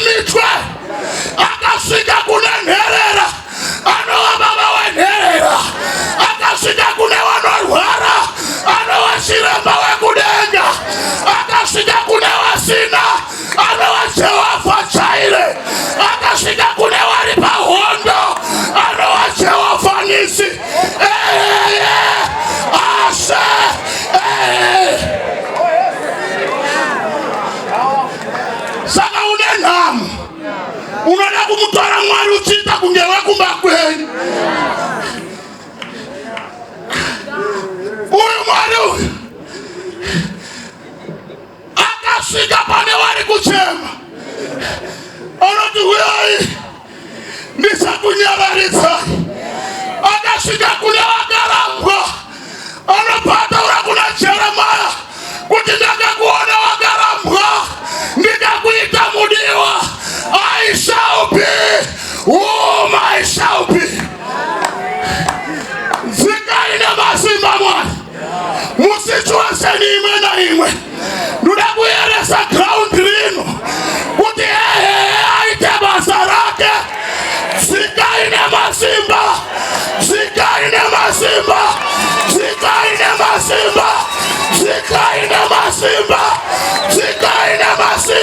limitwe. Akasvika kune nherera, anova baba wenherera. Akasvika kune vanorwara, anova chiremba wekudenga. Akasvika kune vasina, anova Jehovha Jaire. Akasvika kune vari pahondo, anova Jehovha Nisi. Ehe, ashe, ehe. Saka une nhamo, unoda kumutora Mwari uchiita kunge wekumba kwenyu. Uyu Mwari uyu akasvika pane vari kuchema, anoti huyai ndichakunyararidzai. Akasvika kune vakarambwa, anobva ataura kuna Jeremaya kuti ndakakuona wakarambwa ndikakuita mudiwa. I shall be whom I shall be. Dzikai nemasimba Mwari musituation imwe naimwe. Ndoda kuyeresa ground rino kuti ehehe aite basa rake. Dzikai nemasimba, dzikai nemasimba, dzikai nemasimba, dzikai nemasimba, dzikai nemasimba.